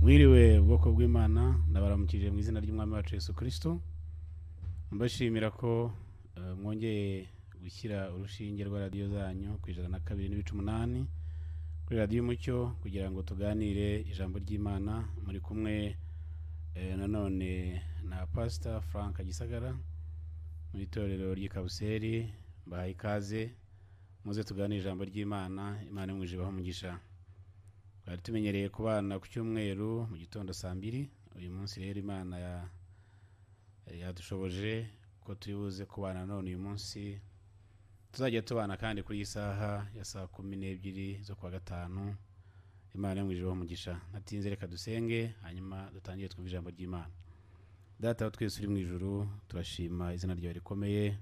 Mwiriwe ubwoko bw'Imana, ndabaramukije mu izina ry'Umwami wacu Yesu Kristo. Mbashimira ko mwongeye gushyira urushinge rwa radiyo zanyu ku 102.8 kuri radiyo Umucyo kugira ngo tuganire ijambo ry'Imana. Muri kumwe nanone na Pastor Frank Gisagara mu itorero ry'i Kabuseri. Mbahaye ikaze, muze tuganire ijambo ry'Imana. Imana imwije ibahe umugisha. Twari tumenyereye kubana ku cyumweru mu gitondo saa 2. Uyu munsi rero Imana yadushoboje ko turi buze kubana none uyu munsi. Tuzajya tubana kandi kuri iyi saha ya saa 12 zo kuwa gatanu. Imana imwije ibahe umugisha. Natinze, reka dusenge hanyuma dutangire twumve ijambo ry'Imana. Data wa twese uri mu ijuru, turashima izina ryawe rikomeye,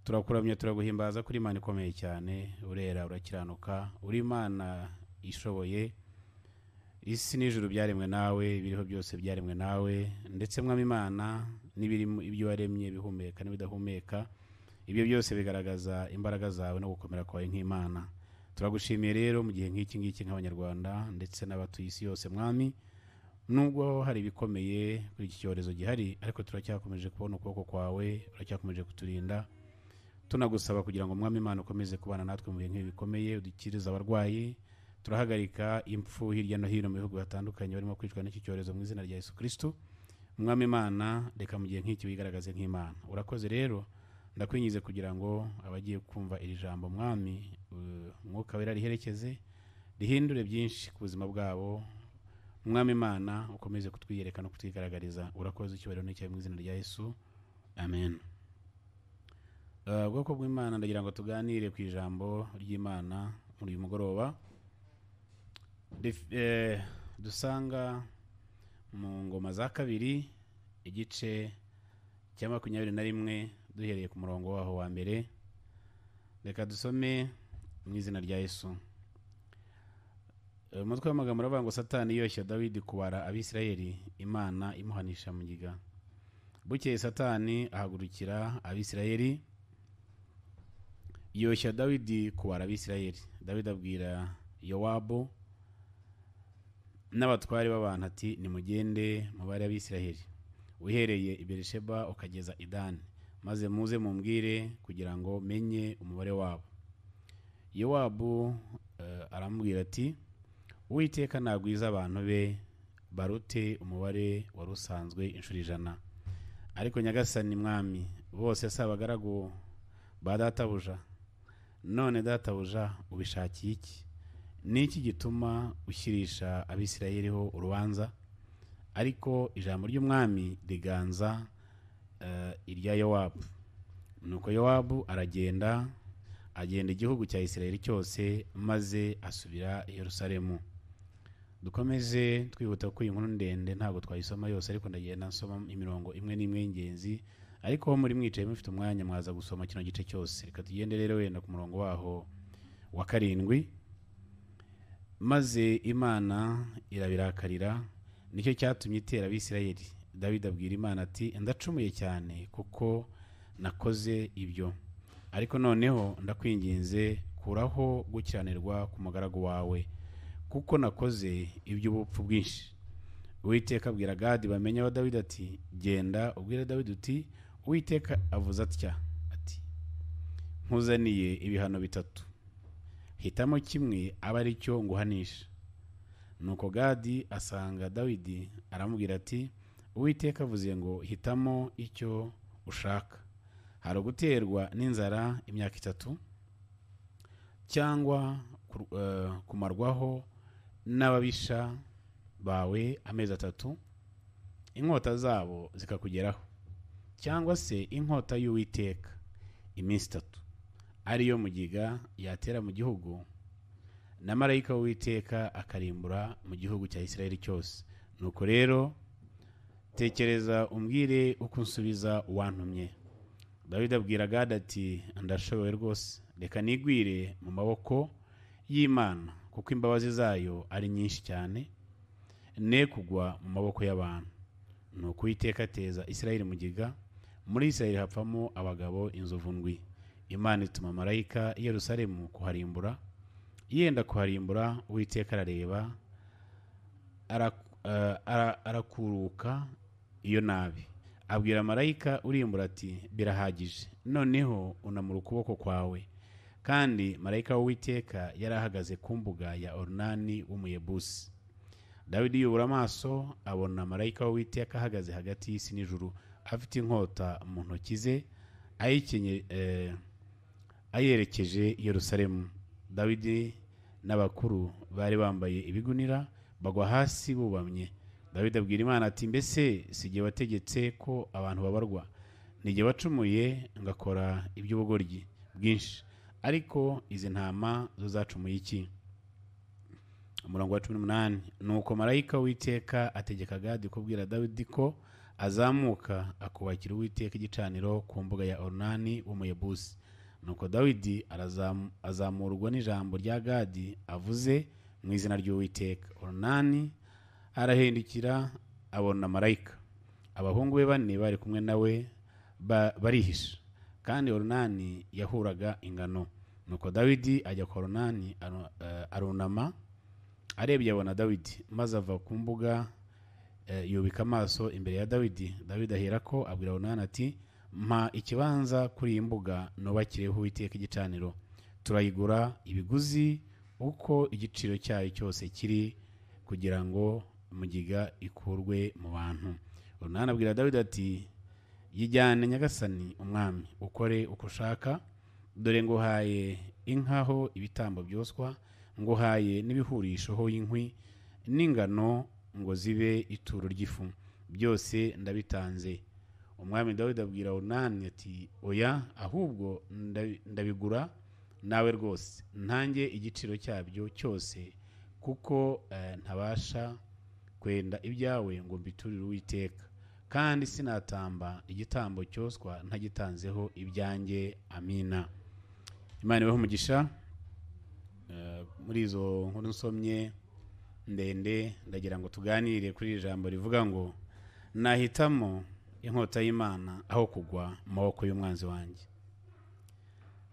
turakuramya, turaguhimbaza kuri Imana ikomeye cyane. Urera, urakiranuka, uri Imana ishoboye. Isi n'ijuru byaremwe nawe, ibiriho byose byaremwe nawe, ndetse Mwami Imana n'ibiri ibyo waremye bihumeka n'ibidahumeka, ibyo byose bigaragaza imbaraga zawe no gukomera kwawe nk'Imana. Turagushimiye rero mu gihe nk'iki ngiki nk'Abanyarwanda ndetse n'abatuye isi yose, Mwami, nubwo hari ibikomeye kuri iki cyorezo gihari, ariko turacyakomeje kubona ukuboko kwawe, uracyakomeje kuturinda. Tunagusaba kugira ngo Mwami Imana ukomeze kubana natwe mu bihe nk'ibi bikomeye, udukirize abarwayi. Turahagarika impfu hirya no hino mu bihugu bitandukanye barimo kwicwa n'iki cyorezo mu izina rya Yesu Kristo. Mwami Imana, reka mu gihe nk'iki wigaragaze nk'Imana. Urakoze rero, ndakwingize kugira ngo abagiye kumva iri jambo, Mwami, Umwuka Wera riherekeze, rihindure byinshi ku buzima bwabo. Mwami Imana, ukomeze kutwiyereka no kutwigaragariza. Urakoze, icyubahiro n'icyawe mu izina rya Yesu, amen. Ubwoko bw'Imana, ndagira ngo tuganire ku ijambo ry'Imana muri uyu mugoroba dusanga mu Ngoma za Kabiri igice cya 21 duhereye ku murongo waho wa mbere. Reka dusome mu izina rya Yesu. Umutwe w'amagambo uravuga ngo Satani yoshya Dawidi kubara Abisirayeli, Imana imuhanisha mugiga. Bukeye Satani ahagurukira Abisirayeli, yoshya Dawidi kubara Abisirayeli. Dawidi abwira Yowabu n'abatware b'abantu ati: nimugende mubare Abisirayeli, uhereye i Berisheba ukageza i Dani, maze muze mumbwire kugira ngo menye umubare wabo. Yowabu aramubwira ati: Uwiteka nagwiza abantu be barute umubare wari usanzwe inshuro 100. Ariko Nyagasani Mwami, bose si abagaragu ba databuja? None databuja ubishakiye iki? Niki gituma ushyirisha Abisirayeli ho urubanza? Ariko ijambo ry'umwami riganza irya Yowabu. Nuko Yowabu aragenda, agenda igihugu cya Isirayeli cyose, maze asubira i Yerusalemu. Dukomeze twihuta kuko iyi nkuru ndende ntabwo twayisoma yose, ariko ndagenda nsoma imirongo imwe n'imwe y'ingenzi, ariko ho muri mwicaye mufite umwanya mwaza gusoma kino gice cyose. Reka tugende rero wenda ku murongo waho wa 7. Maze Imana irabirakarira, nicyo cyatumye itera Abisirayeli. Dawidi abwira Imana ati: ndacumuye cyane kuko nakoze ibyo, ariko noneho ndakwinginze kuraho gukiranirwa ku mugaragu wawe, kuko nakoze iby'ubupfu bwinshi. Uwiteka abwira Gadi bamenya wa Dawidi ati: genda ubwire Dawidi uti Uwiteka avuze atya ati: nkuzaniye ibihano 3, hitamo kimwe abe ari cyo nguhanisha. Nuko Gadi asanga Dawidi aramubwira ati: Uwiteka avuze ngo hitamo icyo ushaka, hari uguterwa n'inzara imyaka 3, cyangwa kumarwaho n'ababisha bawe amezi 3, inkota zabo zikakugeraho, cyangwa se inkota y'Uwiteka iminsi 3, ariyo mugiga yatera mu gihugu, na marayika w'Uwiteka akarimbura mu gihugu cya Isirayeli cyose. Nuko rero tekereza umbwire uko unsubiza uwantumye. Dawidi abwira Gadi ati: ndashobewe rwose, reka nigwire mu maboko y'Imana, kuko imbabazi zayo ari nyinshi cyane, ne kugwa mu maboko y'abantu. Nuko Uwiteka ateza Isirayeli mugiga, muri Isirayeli hapfamo abagabo inzovu 7. Imana ituma marayika i Yerusalemu kuharimbura. Yenda kuharimbura, Uwiteka arareba, Arakuruka iyo nabi, abwira marayika urimbura ati: "Birahagije, noneho unamura ukuboko kwawe." Kandi marayika w'Uwiteka yari ahagaze ku mbuga ya Orunani w'Umuyebusi. Dawidi yubura amaso, abona marayika w'Uwiteka ahagaze hagati y'isi n'ijuru, afite inkota mu ntoki ze, ayikenye ayerekeje i Yerusalemu. Dawidi n'abakuru bari bambaye ibigunira bagwa hasi bubamye. Dawidi abwira Imana ati: "Mbese si jye wategetse ko abantu babarwa? Ni jye wacumuye ngakora iby'ubugoryi bwinshi, ariko izi ntama zo zacumuye iki?" Umurongo wa 18: Nuko marayika w'Uwiteka ategeka Gadi kubwira Dawidi ko azamuka akubakira Uwiteka igicaniro ku mbuga ya Orunani w'Umuyebusi. Nuko Dawidi azamurwa n'ijambo rya Gadi avuze mu izina ry'Uwiteka. Orunani arahindukira, abona marayika, abahungu be bane bari kumwe nawe barihisha. Kandi Orunani yahuraga ingano. Nuko Dawidi ajya kwa Orunani, arunama, arebye abona Dawidi, maze ava ku mbuga, yubika amaso imbere ya Dawidi. Dawidi aherako abwira Orunani ati: "Mpa ikibanza kuri iyi mbuga nubakireho Uwiteka igicaniro. Turayigura ibiguzi uko igiciro cyayo cyose kiri, kugira ngo mugiga ikurwe mu bantu." Orunani abwira Dawidi ati: "Yijyane, nyagasani umwami, ukore uko ushaka. Dore nguhaye inka ho ibitambo byoswa, nguhaye n'ibihurisho ho inkwi, n'ingano ngo zibe ituro ry'ifu, byose ndabitanze." Umwami Dawidi abwira Orunani ati: "Oya, ahubwo ndabigura nawe rwose, ntange igiciro cyabyo cyose, kuko ntabasha kwenda ibyawe ngo mbiturire Uwiteka, kandi sinatamba igitambo cyoswa ntagitanzeho ibyanjye." Amina. Imana ibahe umugisha. Muri izo nkuru nsomye ndende, ndagira ngo tuganire kuri iri jambo rivuga ngo: "Nahitamo inkota y'Imana aho kugwa mu maboko y'umwanzi wanjye."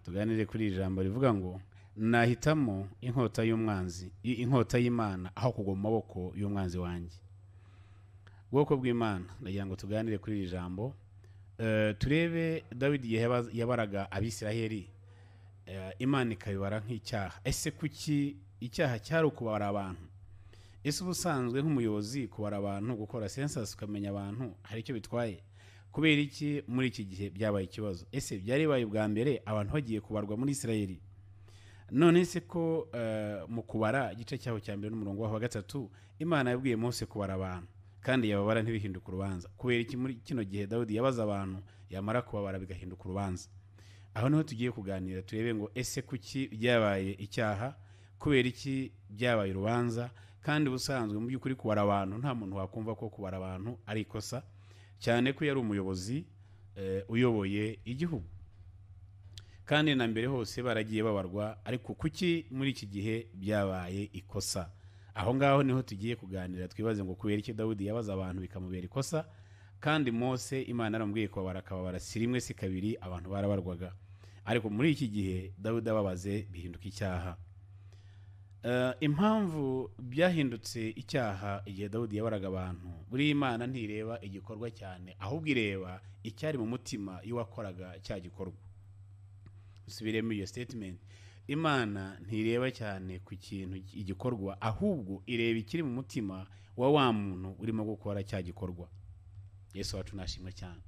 Tuganire kuri iri jambo rivuga ngo: "Nahitamo inkota y'umwanzi, inkota y'Imana aho kugwa mu maboko y'umwanzi wanjye." Bwoko bw'Imana, ndagira ngo tuganire kuri iri jambo. Turebe Dawidi igihe yabaraga Abisiraheli, Imana ikabibara nk'icyaha. Ese kuki icyaha cyari ukubara abantu? Ese ubusanzwe nk'umuyobozi kubara abantu, gukora census ukamenya abantu, hari icyo bitwaye? Kubera iki muri iki gihe byabaye ikibazo? Ese byari bibaye ubwa mbere abantu bagiye kubarwa muri Isiraheli? None se ko mu Kubara, igice cyaho cya mbere n'umurongo waho wa gatatu, Imana yabwiye Mose kubara abantu, kandi yababara ntibihinduke urubanza, kubera iki muri kino gihe Dawidi yabaza abantu, yamara kubabara bigahinduka urubanza? Aho niho tugiye kuganira, turebe ngo ese kuki byabaye icyaha? Kubera iki byabaye urubanza? Kandi ubusanzwe mu by'ukuri kubara abantu, nta muntu wakumva ko kubara abantu ari ikosa, cyane ko yari umuyobozi uyoboye igihugu, kandi na mbere hose baragiye babarwa. Ariko kuki muri iki gihe byabaye ikosa? Aho ngaho niho tugiye kuganira, twibaze ngo kubera iki Dawidi yabaza abantu bikamubera ikosa, kandi Mose Imana yaramubwiye kubabara, akababara, si rimwe si kabiri, abantu barabarwaga, ariko muri iki gihe Dawidi ababaze bihinduka icyaha? Impamvu byahindutse icyaha igihe Dawidi yabaraga abantu, buri Imana ntireba igikorwa cyane, ahubwo ireba icyari mu mutima y'uwakoraga cya gikorwa. Usubiremo iyo statement: Imana ntireba cyane ku kintu, igikorwa, ahubwo ireba ikiri mu mutima wa wa muntu urimo gukora cya gikorwa. Yesu wacu nashimwe cyane.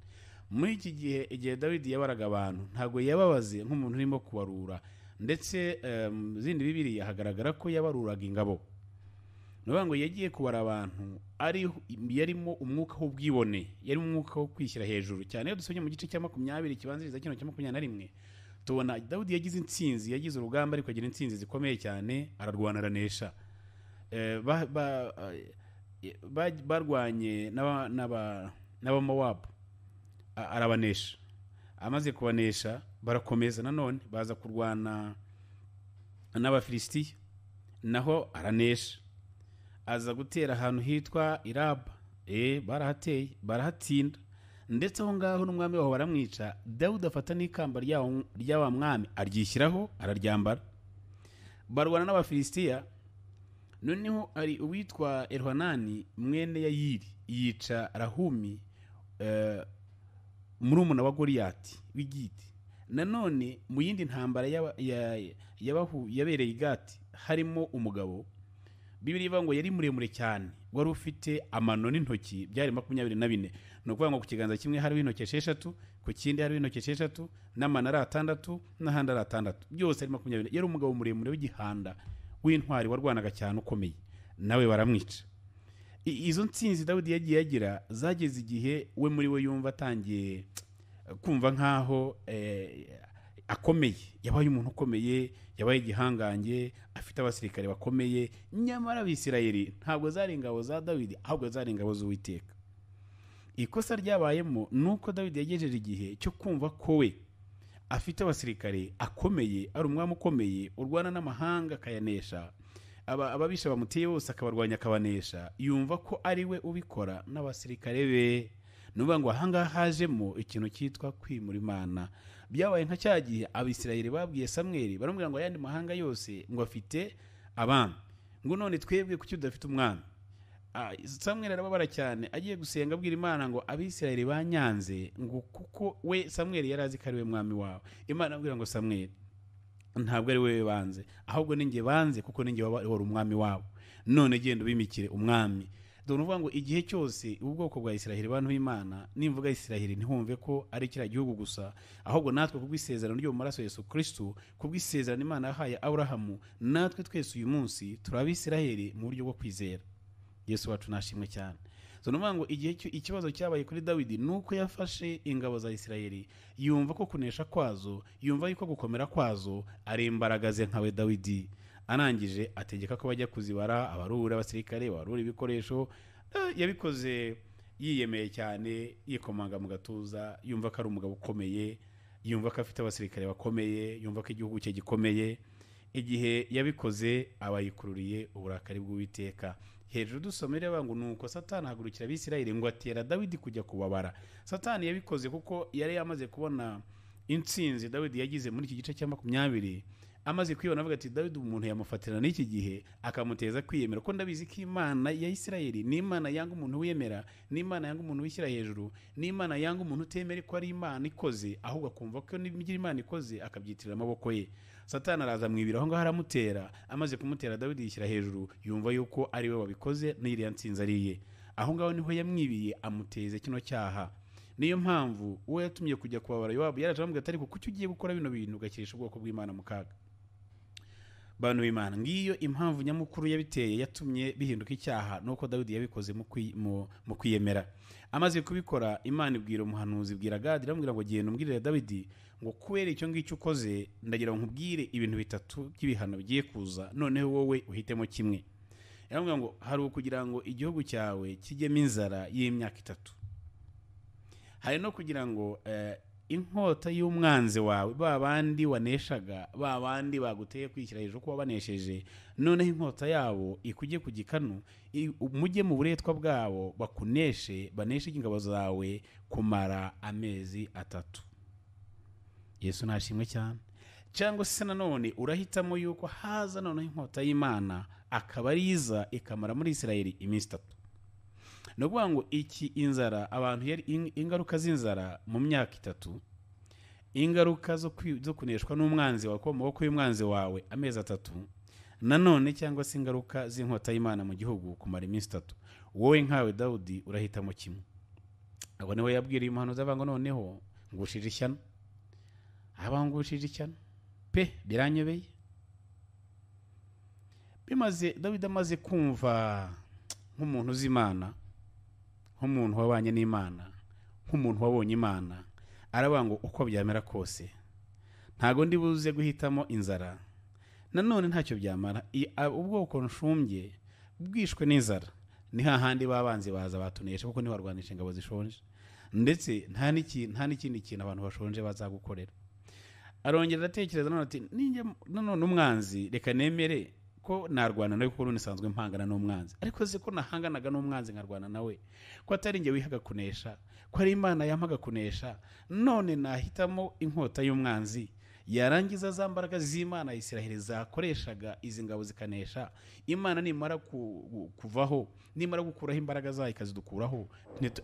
Muri iki gihe, igihe Dawidi yabaraga abantu, ntabwo yababaze nk'umuntu urimo kubarura. Ndetse mu zindi Bibiliya hagaragara ko yabaruraga ingabo. Ni ukuvuga ngo yagiye kubara abantu ari yarimo umwuka w'ubwibone, yarimo umwuka wo kwishyira hejuru cyane. Iyo dusomye mu gice cya 20 kibanziriza kino cya 21, tubona Dawidi yagize intsinzi, yagize urugamba, ariko agira intsinzi zikomeye cyane, ararwana, aranesha. Barwanye n'Abamowabu, arabanesha. Amaze kubanesha barakomeza, nanone baza kurwana n'Abafilisitiya, naho aranesha. Aza gutera ahantu hitwa Iraba, barahateye, barahatsinda, ndetse aho ngaho n'umwami waho baramwica. Dawudi afata n'ikamba rya wa mwami aryishyiraho, araryambara. Barwana n'Abafilisitiya. Noneho ari uwitwa Elhanani mwene Yayiri, yica Rahumi murumuna wa Goliyati w'Igiti. Nanone mu yindi ntambara yabereye i Gati, harimo umugabo Bibiliya ivuga ngo yari muremure cyane, wari ufite amano n'intoki byari 24. Ni ukuvuga ngo ku kiganza kimwe hariho intoki 6, ku kindi hariho intoki 6, n'amano ari 6, n'ahandi ari 6, byose ari 24. Yari umugabo muremure w'igihanda w'intwari, warwanaga cyane ukomeye, nawe baramwica. Izo ntsinzi Dawidi yagiye agira zageze igihe we muri we yumva atangiye kumva nkaho akomeye, yabaye umuntu ukomeye, yabaye igihangange, afite abasirikare bakomeye. Nyamara Abisirayeli ntabwo zari ingabo za Dawidi, ahubwo zari ingabo z'Uwiteka. Ikosa ryabayemo ni uko Dawidi yagejeje igihe cyo kumva ko we afite abasirikare akomeye, ari umwami ukomeye urwana n'amahanga akayanesha, ababisha bamuteye bose akabarwanya akabanesha, yumva ko ari we ubikora n'abasirikare be. Nuvuga ngo ahangaha hajemo ikintu cyitwa kwimura Imana. Byabaye nka cya gihe Abisirayeli babwiye Samweli, baramubwira ngo ayandi mahanga yose ngo afite abami, ngo none twebwe kuki tudafite umwami? Samweli arababara cyane, agiye gusenga abwira Imana ngo Abisirayeli banyanze, ngo kuko we Samweli yari azi ko ari we mwami wabo. Imana abwira ngo Samweli, ntabwo ari wewe banze, ahubwo ninjye banze, kuko ninjye wari umwami wabo, none genda ubimikire umwami. Dore uvuga ngo igihe cyose ubwoko bwa Isiraheli, bantu b'Imana, nimvuga Isiraheli ntihumve ko ari kiriya gihugu gusa, ahubwo natwe kubw'isezerano ryo mu maraso ya Yesu Kristo, kubw'isezerano Imana yahaye Aburahamu, natwe twese uyu munsi turi Abisiraheli mu buryo bwo kwizera. Yesu wacu nashimwe cyane. So nuvuga ngo igihe ikibazo cyabaye kuri Dawidi nuko yafashe ingabo za Isiraheli, yumva ko kunesha kwazo, yumva yuko gukomera kwazo ari imbaraga ze nkawe Dawidi. Arangije ategeka ko bajya kuzibara, abarura abasirikare, abarura ibikoresho. Yabikoze yiyemeye cyane, yikomanga mu gatuza, yumva ko ari umugabo ukomeye, yumva ko afite abasirikare bakomeye, yumva ko igihugu cye gikomeye. Igihe yabikoze abayikururiye uburakari bw'Uwiteka. Hejuru dusomere ngo nuko Satani ahagurukira Abisirayeli ngo atera Dawidi kujya kubabara. Satani yabikoze kuko yari yamaze kubona intsinzi Dawidi yagize muri iki gice cya 20. Amaze kwibona avuga ati Dawidi umuntu yamufatira n'iki gihe akamuteza kwiyemera, ko ndabizi ko Imana ya Isirayeli ni Imana yanga umuntu wiyemera, ni Imana yanga umuntu wishyira hejuru, ni Imana yanga umuntu utemera ko ari Imana ikoze, ahubwo akumva ko n'ibyo Imana ikoze akabyitirira amaboko ye. Satani araza amwibira aho ngaho aramutera. Amaze kumutera Dawidi yishyira hejuru, yumva yuko ari we wabikoze n'iriya ntsinzi ari iye. Aho ngaho niho yamwibiye amuteze kino cyaha. Niyo mpamvu uwo yatumye kujya kubabara Yowabu yaraje amubwira ati ariko kuki ugiye gukora bino bintu ugakirisha ubwoko bw'Imana mu kaga? Bantu b'Imana, ngiyo impamvu nyamukuru yabiteye yatumye bihinduka icyaha, nuko Dawidi yabikoze mu kwiyemera. Amaze kubikora Imana ibwira umuhanuzi, ibwira Gadi, iramubwira ngo genda umbwirire Dawidi ngo kubera icyo ngicyo ukoze ndagira ngo nkubwire ibintu bitatu by'ibihano bigiye kuza, noneho wowe uhitemo kimwe. Yaramubwira ngo hari ukugira ngo igihugu cyawe kijyemo inzara y'imyaka 3, hari no kugira ngo inkota y'umwanzi wawe, ba bandi waneshaga, ba bandi baguteye kwishyira hejuru ko wabanesheje, noneho inkota yabo ikujye ku gikanu, mujye mu buretwa bwabo bakuneshe, baneshe ingabo zawe kumara amezi 3. Yesu nashimwe cyane. Cyangwa se nanone urahitamo yuko haza noneho inkota y'Imana akaba ariza ikamara muri Isirayeli iminsi 3. No kuvuga ngo iki inzara abantu yari ingaruka z'inzara mu myaka 3, ingaruka zo kuneshwa n'umwanzi wawe, mu maboko y'umwanzi wawe amezi 3, nanone cyangwa se ingaruka z'inkota y'Imana mu gihugu kumara iminsi 3. Wowe nkawe Dawudi urahitamo kimwe. Abo niwe yabwiriye umuhanuzi avuga ngo noneho ngushije ishyano, abangushije ishyano pe, biranyobeye. Bimaze Dawidi amaze kumva nk'umuntu uzi Imana, nk'umuntu wabanye n'Imana, nk'umuntu wabonye Imana, aravuga ngo uko byamera kose ntago ndi buze guhitamo inzara, nanone ntacyo byamara. Ubwoko nshumbye bwishwe n'inzara, ni hahandi babanzi baza batunesha, kuko ntibarwanisha ingabo zishonje, ndetse nta n'ikindi kintu abantu bashonje bazagukorera. Arongera aratekereza none ati ninjye nanone umwanzi reka nemere ko narwana nawe, kuko nisanzwe mpangana n'umwanzi, ariko se ko nahanganaga n'umwanzi nkarwana nawe, ko atari njye wihaga kunesha, ko ari Imana yampaga kunesha, none nahitamo inkota y'umwanzi Yarangiza za mbaraga z'Imana ya Isiraheli zakoreshaga izi ngabo zikanesha, Imana nimara kuvaho, nimara gukuraho imbaraga zayo ikazidukuraho,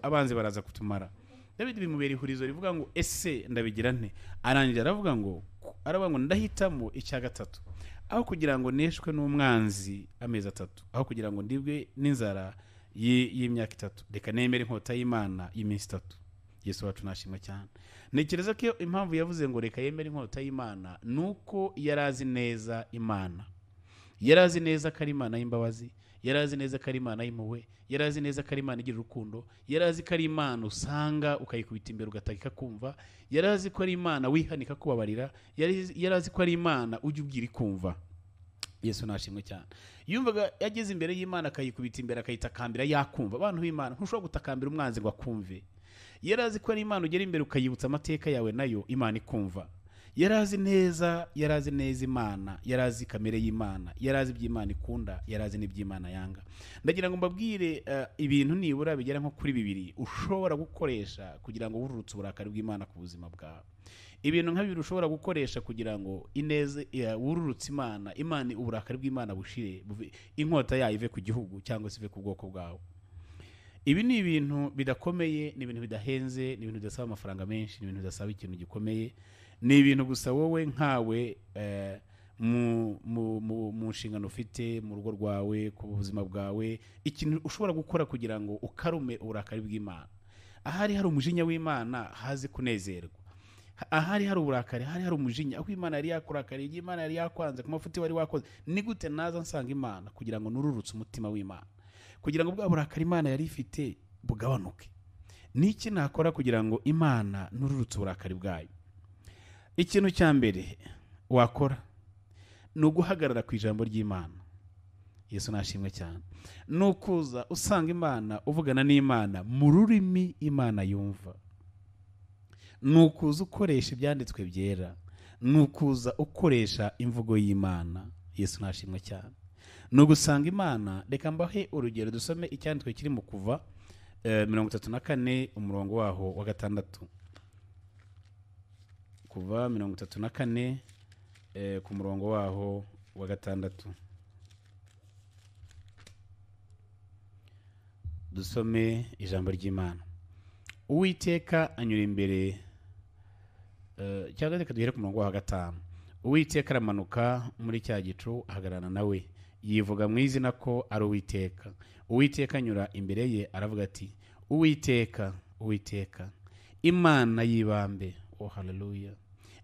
abanzi baraza kutumara. Dawidi bimubera ihurizo rivuga ngo ese ndabigira nte? Arangira aravuga ngo ndahitamo icya gatatu, aho kugira ngo neshwe n'umwanzi amezi 3, aho kugira ngo ndibwe n'inzara y'imyaka 3, reka nemere inkota y'Imana y'iminsi 3. Yesu wacu nashimwe cyane. Ntekereza ko impamvu yavuze ngo reka yemere inkota y'Imana nuko yarazi neza Imana, yarazi neza ko ari Imana y'imbabazi, yarazi neza ko ari Imana y'impuhwe, yarazi neza ko ari Imana igira urukundo, yarazi ko ari Imana usanga ukayikubita imbere ugataka ikakumva, yarazi ko ari Imana wihanika kubabarira, yarazi ko ari Imana ujya ubwira ikumva. Yesu nashimwe cyane. Yumvaga yageze imbere y'Imana akayikubita imbere akayitakambira yakumva. Abantu b'Imana ntushobora gutakambira umwanzi ngo akumve. Yarazi ko ari Imana ugera imbere ukayibutsa amateka yawe nayo Imana ikumva. Yarazi neza, yarazi neza Imana, yarazi kamere y'Imana, yarazi iby'Imana ikunda, yarazi n'iby'Imana yanga. Ndagira ngo mbabwire ibintu nibura bigera nko kuri 2 ushobora gukoresha kugira ngo wururutse uburakari bw'Imana ku buzima bwawe. Ibintu nka bibiri ushobora gukoresha kugira ngo ineze wururutse Imana, Imana uburakari bw'Imana bushire, inkota yayo ive ku gihugu cyangwa se ive ku bwoko bwawe. Ibi ni ibintu bidakomeye, ni ibintu bidahenze, ni ibintu bidasaba amafaranga menshi, ni ibintu bidasaba ikintu gikomeye. Ni ibintu gusa wowe nkawe mu nshingano ufite mu rugo rwawe, ku buzima bwawe, ikintu ushobora gukora kugira ngo ukarume uburakari bw'Imana. Ahari hari umujinya w'Imana haze kunezerwa, ahari hari uburakari hari hari umujinya, aho Imana yari yakurakariye, Imana yari yakwanze ku mafuti wari wakoze, ni gute naza nsanga Imana kugira ngo nururutse umutima w'Imana, kugira ngo bwa burakari Imana yari ifite bugabanuke? Niki nakora kugira ngo Imana nururutse uburakari bwayo? Ikintu cya mbere wakora ni uguhagarara ku ijambo ry'Imana. Yesu nashimwe cyane. Ni ukuza usanga Imana, uvugana n'Imana mu rurimi Imana yumva. Ni ukuza ukoresha ibyanditswe byera, ni ukuza ukoresha imvugo y'Imana. Yesu nashimwe cyane. Ni ugusanga Imana. Reka mbahe urugero, dusome icyanditswe kiri mu Kuva 34 umurongo waho wa 6. Kuva 34 ku murongo waho wa 6. Dusome ijambo ry'Imana. Uwiteka anyura imbere, cyangwa reka duhere ku murongo wa 5. Uwiteka aramanuka muri cya gicu ahagararana nawe, yivuga mu izina ko ari Uwiteka. Uwiteka anyura imbere ye aravuga ati, Uwiteka, Uwiteka, Imana y'ibambe, oh haleluya,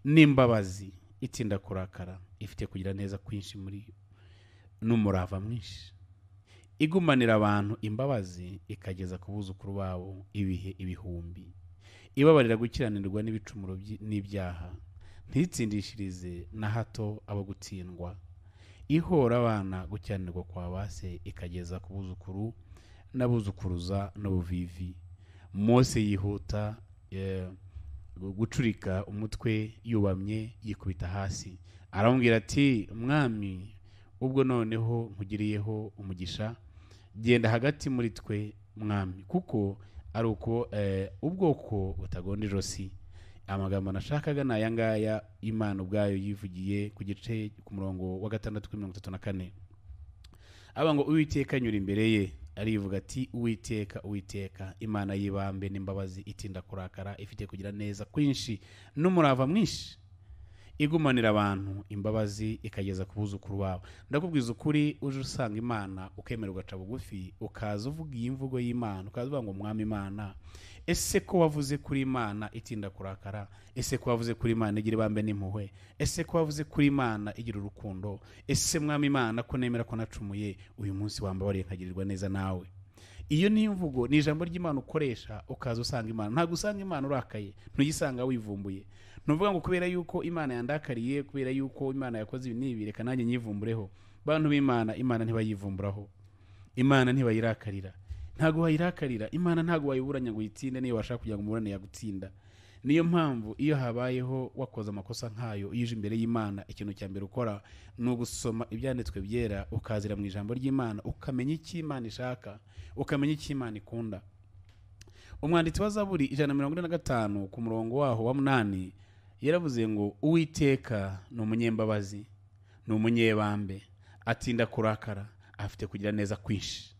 n'imbabazi, itinda kurakara, ifite kugira neza kwinshi muri n'umurava mwinshi, igumanira abantu imbabazi ikageza ku buzukuru babo ibihe ibihumbi, ibabarira gukiranirwa n'ibicumuro n'ibyaha, ntitsindishirize na hato abo gutsindwa, ihora abana gukiranirwa kwa base ikageza ku buzukuru n'abuzukuruza n'ubuvivi. Mose yihuta gucurika umutwe yubamye yikubita hasi, aramubwira ati, Mwami, ubwo noneho nkugiriyeho umugisha, genda hagati muri twe Mwami, kuko ari uko ubwoko butagonda ijosi. Amagambo nashakaga ni aya ngaya Imana ubwayo yivugiye ku gice ku murongo wa 6 kuri 34. Aba ngo Uwiteka anyura imbere ye arivuga ati, Uwiteka, Uwiteka, Imana y'ibambe n'imbabazi, itinda kurakara, ifite kugira neza kwinshi n'umurava mwinshi, igumanira abantu imbabazi ikageza ku buzukuru babo. Ndakubwiza ukuri, uje usanga Imana ukemera ugaca bugufi, ukaza uvuga iyi mvugo y'Imana, ukaza uvuga ngo Mwami Imana, ese ko wavuze kuri Imana itinda kurakara, ese ko wavuze kuri Imana igira ibambe n'impuhwe, ese ko wavuze kuri Imana igira urukundo, ese Mwami Imana ko nemera ko nacumuye, uyu munsi wambabariye nkagirirwa neza nawe. Iyo ni imvugo, ni ijambo ry'Imana ukoresha ukaza usanga Imana. Ntabwo usanga Imana urakaye, ntuyisanga wivumbuye. Ntuvuga ngo kubera yuko Imana yandakariye, kubera yuko Imana yakoze ibi n'ibi, reka nanjye nyivumbureho. Bantu b'Imana, Imana ntibayivumburaho, Imana ntibayirakarira. Ntabwo wayirakarira Imana, ntabwo wayiburanya ngo uyitsinde, niyo washaka kugira ngo umuburane yagutsinda. Niyo mpamvu iyo habayeho wakoze amakosa nkayo, iyo uje imbere y'Imana, ikintu cya mbere ukora ni ugusoma ibyanditswe byera, ukazira mu ijambo ry'Imana, ukamenya icyo Imana ishaka, ukamenya icyo Imana ikunda. Umwanditsi wa Zaburi 145 ku murongo waho wa 8 Yaravuze ngo Uwiteka ni umunyembabazi, ni umunyebambe, atinda kurakara, afite kugira neza kwinshi.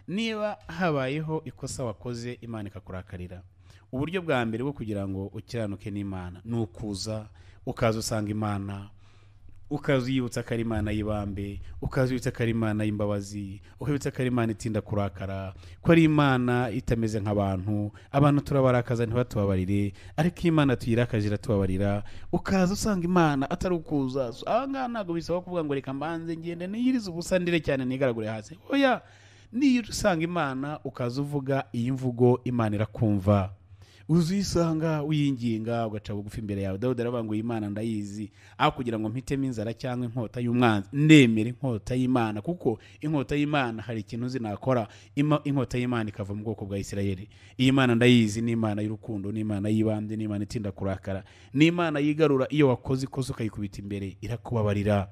Niba habayeho ikosa wakoze Imana ikakurakarira, uburyo bwa mbere bwo kugira ngo ukiranuke n'Imana ni ukuza ukaza usanga Imana, ukaza uyibutsa ko ari Imana y'ibambe, ukaza uyibutsa ko ari Imana y'imbabazi, ukabibutsa ko ari Imana itinda kurakara, ko ari Imana itameze nk'abantu. Abantu turabarakaza ntibatubabarire, ariko Imana tuyirakaje iratubabarira. Ukaza usanga Imana atari ukuza aha ngaha, ntabwo bisaba kuvuga ngo reka mbanze ngende niyirize ubusa ndire cyane nigaragure hasi. Oya, niyo usanga Imana ukaza uvuga iyi mvugo, Imana irakumva. Uzisanga uyinginga ugaca bugufi imbere yawe. Dawudi aravuga ngo Imana ndayizi, aho kugira ngo mpitemo inzara cyangwa inkota y'umwanzi, ndemera inkota y'Imana, kuko inkota y'Imana hari ikintu nzi nakora, inkota y'Imana ikava mu bwoko bwa Isirayeli. Iyi Mana ndayizi, ni Imana y'urukundo, ni Imana y'ibambe, ni Imana itinda kurakara, ni Imana yigarura. Iyo wakoze ikosa ukayikubita imbere irakubabarira.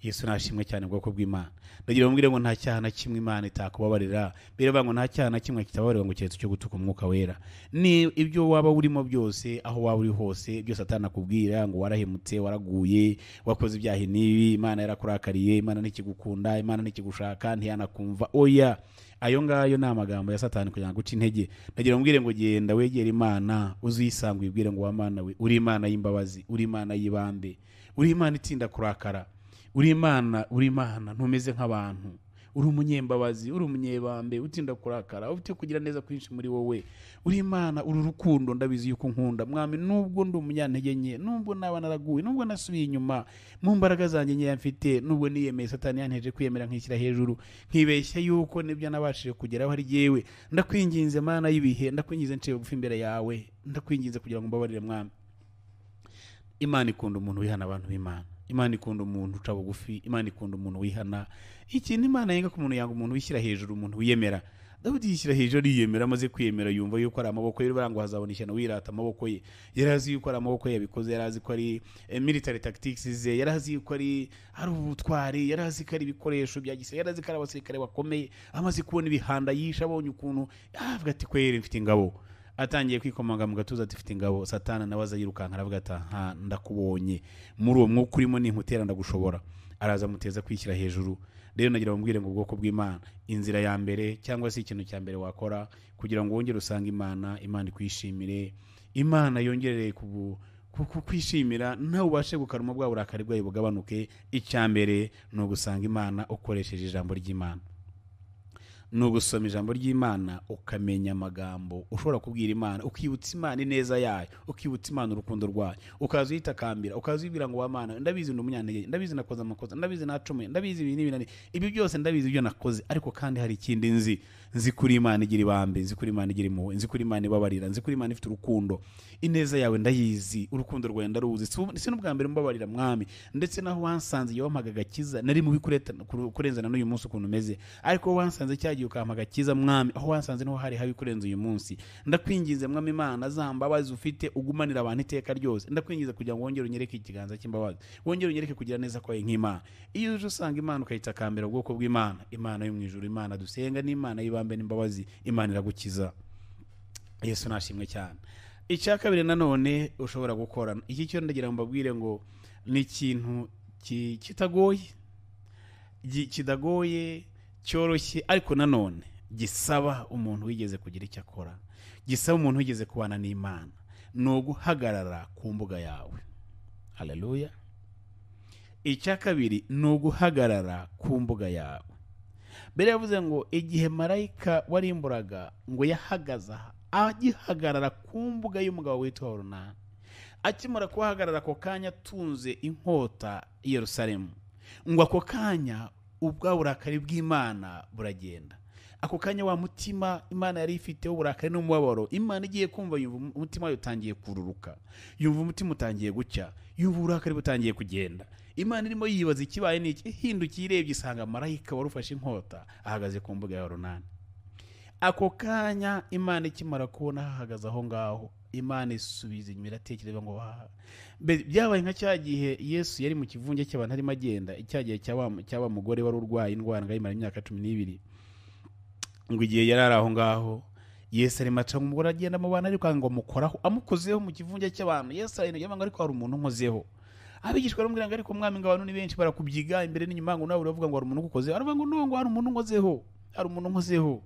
Yesu nashimwe cyane, ubwoko bw'Imana. Ndagira ngo mbwire ngo nta cyaha na kimwe Imana itakubabarira. Biravuga ngo nta cyaha na kimwe kitababarirwa ngo keretse cyo gutuka umwuka wera. Ni ibyo waba urimo byose, aho waba uri hose, byose atanakubwira ngo warahemutse, waraguye, wakoze ibyaha n'ibi, Imana yarakurakariye, Imana ntikigukunda, Imana ntikigushaka, ntiyanakumva. Oya, ayo ngayo ni amagambo ya Satani kugira ngo aguce intege. Ndagira ngo mbwire ngo genda wegere Imana, uzisanga uyibwire ngo wa Mana we, uri Imana y'imbabazi, uri Imana y'ibambe, uri Imana itinda kurakara, uri Imana, uri Imana ntumeze nk'abantu, uri umunyembabazi, uri umunyebambe, utinda kurakara, ufite kugira neza kwinshi muri wowe, uri Imana, uri urukundo, ndabizi yuko nkunda mwami, nubwo ndi umunyantege nke, nubwo naba naraguye, nubwo nasubiye inyuma mu mbaraga zanjye nkeya mfite, nubwo niyemeye Satani yanteje kwiyemera nkishyira hejuru, nkibeshya yuko nibyo nabashije kugeraho ari jyewe. Ndakwinginze Mana y'ibihe, ndakwinginze nciye bugufi imbere yawe, ndakwinginze kugira ngo mbabarire mwami. Imana ikunda umuntu wihana, abantu b'Imana. Imana ikunda umuntu uca bugufi, Imana ikunda umuntu wihana. Ikintu Imana yenga ku muntu, yanga umuntu wishyira hejuru, umuntu wiyemera. Dawidi yishyira hejuru ariyemera, amaze kwiyemera yumva yuko ari amaboko ye, ngo hazabona ishyano wirata amaboko ye. Yari azi yuko ari amaboko ye yabikoze, yari azi ko ari military tactics ze, yari azi yuko ari ubutwari, yari azi ko ari ibikoresho bya gisirikare, yari azi ko ari abasirikare bakomeye. Amaze kubona ibihanda yisha, abonye ukuntu avuga ati kweri mfite ingabo. Atangiye kwikomanga mu gatuza ati mfite ingabo. Satana nawe aza yirukanka aravuga ati aha ndakubonye, muri uwo mwuka urimo ninkutera ndagushobora. Araza amuteza kwishyira hejuru. Rero nagira bamubwire ngo ubwoko bw'Imana, inzira ya mbere cyangwa se ikintu cya mbere wakora kugira ngo wongere usange Imana, Imana ikwishimire, Imana yongerere kukwishimira, nawe ubashe gukaruma bwa burakari bwayo bugabanuke, icya mbere ni ugusanga Imana ukoresheje ijambo ry'Imana. Ni ugusoma ijambo ry'Imana ukamenya amagambo ushobora kubwira Imana, ukibutsa Imana ineza yayo, ukibutsa Imana urukundo rwayo, ukaza uyitakambira, ukaza uyibwira ngo wa Mana ndabizi ndi umunyantege, ndabizi nakoze amakosa, ndabizi nacumuye, ndabizi ibi n'ibi, ibi byose ndabizi ibyo nakoze, ariko kandi hari ikindi nzi, nzi kuri Imana igira ibambe, nzi kuri Imana igira impuhwe, nzi kuri Imana ibabarira, nzi kuri Imana ifite urukundo, ineza yawe ndayizi, urukundo rwawe ndaruzi, si n'ubwa mbere mbabarira mwami, ndetse naho wansanze iyo wampaga agakiza nari mubi kurenzana n'uyu munsi ukuntu umeze, ariko wansanze cyagiye ukampa agakiza mwami, aho wansanze niho hari habi kurenza uyu munsi. Ndakwinginze mwami Imana, za mbabazi ufite ugumanira abantu iteka ryose, ndakwinginze kugira ngo wongere unyereke ikiganza cy'imbabazi, wongere unyereke kugira neza kwawe nk'Imana. Iyo uje usanga Imana ukayitakambira ubwoko bw'Imana, Imana yo mu ijuru, Imana dusenga n'Imana y'ibambe n'imbabazi, Imana iragukiza. Yesu nashimwe cyane. Icya kabiri nanone ushobora gukora, iki cyo ndagira ngo mbabwire ngo ni ikintu kitagoye, kidagoye, cyoroshye, ariko nanone gisaba umuntu wigeze kugira icyo akora, gisaba umuntu wigeze kubana n'Imana, ni uguhagarara ku mbuga yawe. Haleluya. Icya kabiri ni uguhagarara ku mbuga yawe. Mbere yavuze ngo igihe marayika warimburaga ngo yahagaze agihagarara ku mbuga y'umugabo witwa Orunani, akimara kuhagarara ako kanya atunze inkota i Yerusalemu, ngo ako kanya ubwa burakari bw'Imana buragenda. Ako kanya wa mutima Imana yari ifite uburakari n'umubabaro, Imana igiye kumva yumva umutima wayo utangiye kururuka, yumva umutima utangiye gucya, yumva uburakari butangiye kugenda. Imana irimo yibaza ikibaye n'iki, ihindukiye irebye isanga marayika warufashe inkota ahagaze ku mbuga ya Orunani. Ako kanya Imana ikimara kubona hahagaze aho ngaho, Imana isubiza inyuma iratekereza ngo byabaye nka cya gihe Yesu yari mu kivunge cy'abantu arimo agenda, icya gihe cy'aba mugore wari urwaye indwara ngo ayimara imyaka 12, ngo igihe yari ari aho ngaho Yesu arimo aca, umugore agenda mu bantu ariko ngo amukoraho, amukozeho mu kivunge cy'abantu. Yesu arimo ngo ariko hari umuntu unkozeho. Abigishwa baramubwira ngo ariko mwami, ngo abantu ni benshi barakubyiga imbere n'inyuma, ngo nawe uravuga ngo hari umuntu ugukozeho. Aravuga ngo no, ngo hari umuntu unkozeho, hari umuntu unkozeho.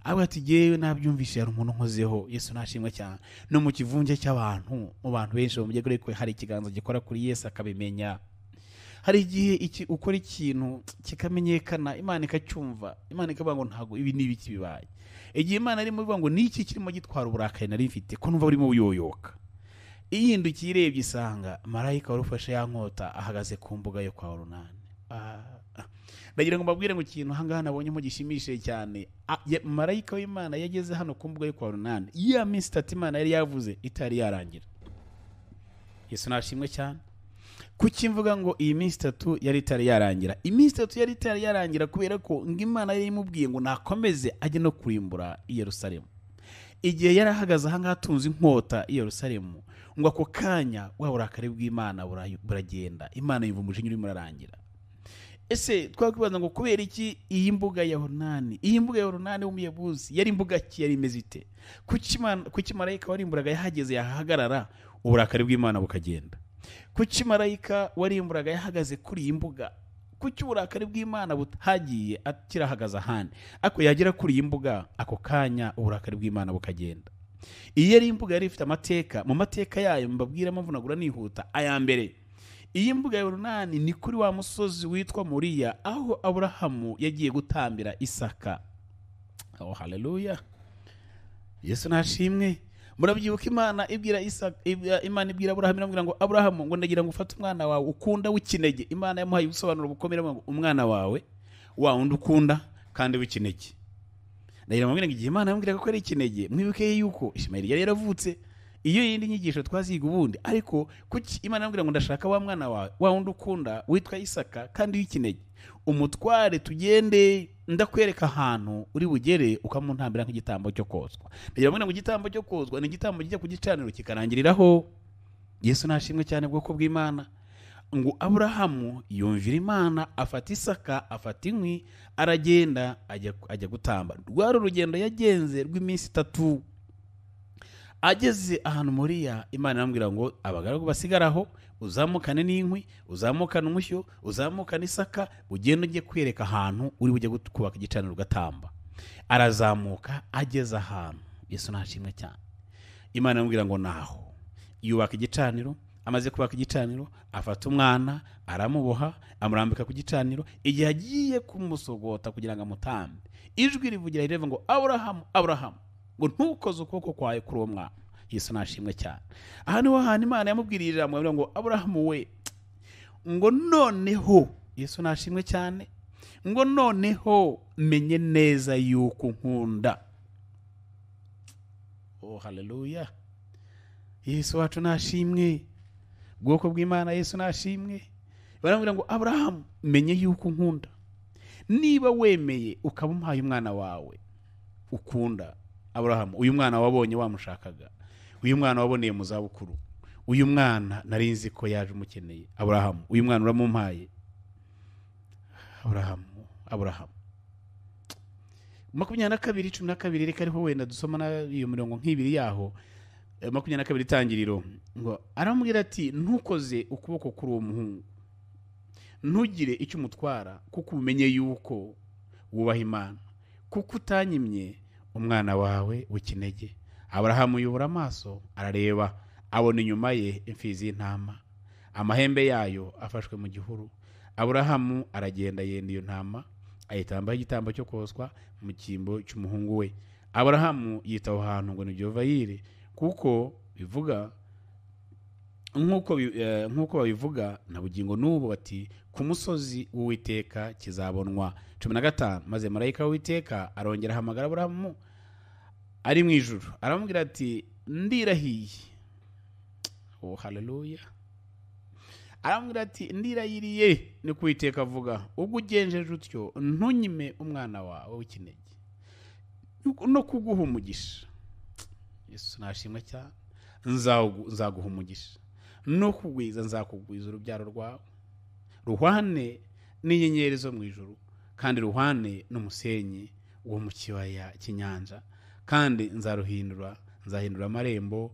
Avuga ati jyewe nabyumvise, hari umuntu unkozeho. Yesu nashimwe cyane. No mu kivunge cy'abantu, mu bantu benshi bamujye kure, hari ikiganza gikora kuri Yesu akabimenya. Hari igihe ukora ikintu kikamenyekana, Imana ikacyumva, Imana ikavuga ngo ntago ibi ni ibiki bibaye. Igihe Imana irimo ivuga ngo niki kirimo gitwara uburakari nari mfite, ko numva burimo buyoyoka, ihindukiye irebye isanga marayika wari ufashe ya nkota ahagaze ku mbuga yo kwa Orunani. Ndagira ngo mbabwire ngo ikintu ahangaha nabonyemo gishimishije cyane, marayika w'Imana yageze hano ku mbuga yo kwa Orunani ya minsi itatu Imana yari yavuze itari yarangira. Yesu nashimwe cyane. Kuki mvuga ngo iyi minsi itatu yari itari yarangira? Iminsi itatu yari itari yarangira kubera ko ngo Imana yari imubwiye ngo nakomeze ajye no kurimbura i Yerusalemu. Igihe yari ahagaze ahangaha atunze inkota i Yerusalemu, ngo ako kanya wa burakari bw'Imana buragenda, Imana yumva umujinya urimo urarangira. Ese twakwibaza ngo kubera iki iyi mbuga ya Orunani, iyi mbuga ya Orunani w'umuyebuzi yari imbuga ki, yari imeze ite? Kuki marayika warimburaga yahageze yahagarara uburakari bw'Imana bukagenda? Kuki marayika warimburaga yahagaze kuri iyi mbuga? Kuki uburakari bw'Imana butagiye akirahagaze ahandi, ariko yagera kuri iyi mbuga ako kanya uburakari bw'Imana bukagenda? Iyi yari imbuga yari ifite amateka. Mu mateka yayo mbabwira mvunagura nihuta. Aya mbere, iyi mbuga ya Orunani ni kuri wa musozi witwa Moriya, aho Aburahamu yagiye gutambira Isaka. Oh haleluya, Yesu nashimwe. Murabyibuka Imana ibwira Isaka, Imana ibwira Aburahamu iramubwira ngo Aburahamu, ngo ndagira ngo ufate umwana wawe ukunda w'ikinege. Imana yamuhaye ubusobanuro bukomeye ngo umwana wawe wa wundi ukunda kandi w'ikinege. Ndagira ngo igihe Imana yamubwiraga ko ari ikinege, mwibuke yuko Ishimayeli yari yaravutse. Iyo yindi nyigisho twaziga ubundi, ariko kuki Imana yamubwira ngo ndashaka wa mwana wawe wa wundi ukunda witwa Isaka kandi w'ikinege, umutware tugende ndakwereka ahantu uri bugere ukamuntambira nk'igitambo cyo kozwa. Ndagira ngo igitambo cyo kozwa ni igitambo kijya ku gicaniro kikarangiriraho. Yesu nashimwe cyane, bwoko bw'Imana. Ngo Aburahamu yumvira Imana, afata Isaka, afata inkwi, aragenda ajya gutamba. Rwari urugendo yagenze rw'iminsi itatu. Ageze ahantu Moriya, Imana iramubwira ngo abagaragu basigaraho, uzamukane n'inkwi, uzamukane umushyo, uzamukane Isaka, ugende ujye kwereka ahantu uri bujye kubaka igicaniro ugatamba. Arazamuka ageze ahantu, Yesu nashimwe cyane. Imana iramubwira ngo naho yubaka igicaniro. Amaze kubaka igicaniro, afata umwana aramuboha, amurambika ku gicaniro. Igihe agiye kumusogota kugira ngo amutambe, ijwi rivugira rivuga ngo Aburahamu, Aburahamu, ngo ntukoze ukuboko kwawe kuri uwo mwana. Yesu nashimwe cyane. Aha niho hantu Imana yamubwiriye ijambo ngo Aburahamu we, ngo noneho, Yesu nashimwe cyane, ngo noneho menye neza yuko nkunda. Oh haleluya, Yesu wacu nashimwe, bwoko bw'Imana, Yesu nashimwe. Baramubwira ngo Aburahamu, menye yuko nkunda, niba wemeye ukaba umpaye umwana wawe ukunda. Aburahamu, uyu mwana wabonye wamushakaga, uyu mwana waboneye mu zabukuru, uyu mwana nari nzi ko yaje umukeneye. Aburahamu, uyu mwana uramumpaye. Aburahamu, Aburahamu. 22:12, reka ariho wenda dusoma na iyo mirongo nk'ibiri yaho. 22 itangiriro, ngo aramubwira ati ntukoze ukuboko kuri uwo muhungu, ntugire icyo umutwara, kuko umenye yuko wubaha Imana, kuko utanyimye umwana wawe w'ikinege. Aburahamu yubura amaso arareba, abona inyuma ye imfizi y'intama, amahembe yayo afashwe mu gihuru. Aburahamu aragenda yenda iyo ntama, ayitambaho igitambo cyo koswa mu cyimbo cy'umuhungu we. Aburahamu yita aho hantu ngo ni Jehova-Yire, kuko bivuga nk'uko babivuga na bugingo n'ubu bati ku musozi w'Uwiteka kizabonwa. 15 maze marayika w'Uwiteka arongera ahamagara Aburahamu ari mu ijuru, aramubwira ati ndirahiye. Oh haleluya. Aramubwira ati ndirahiriye, ni ku Uwiteka avuga, ubwo ugenjeje utyo ntunyime umwana wawe w'ikinege no kuguha umugisha. Yesu nashimwe cyane. Nzaguha umugisha no kugwiza, nzakugwiza urubyaro rwawe ruhwane n'inyenyeri zo mu ijuru, kandi ruhwane n'umusenyi wo mu kibaya cy'inyanja, Kandi nzaruhindura, nzahindura amarembo,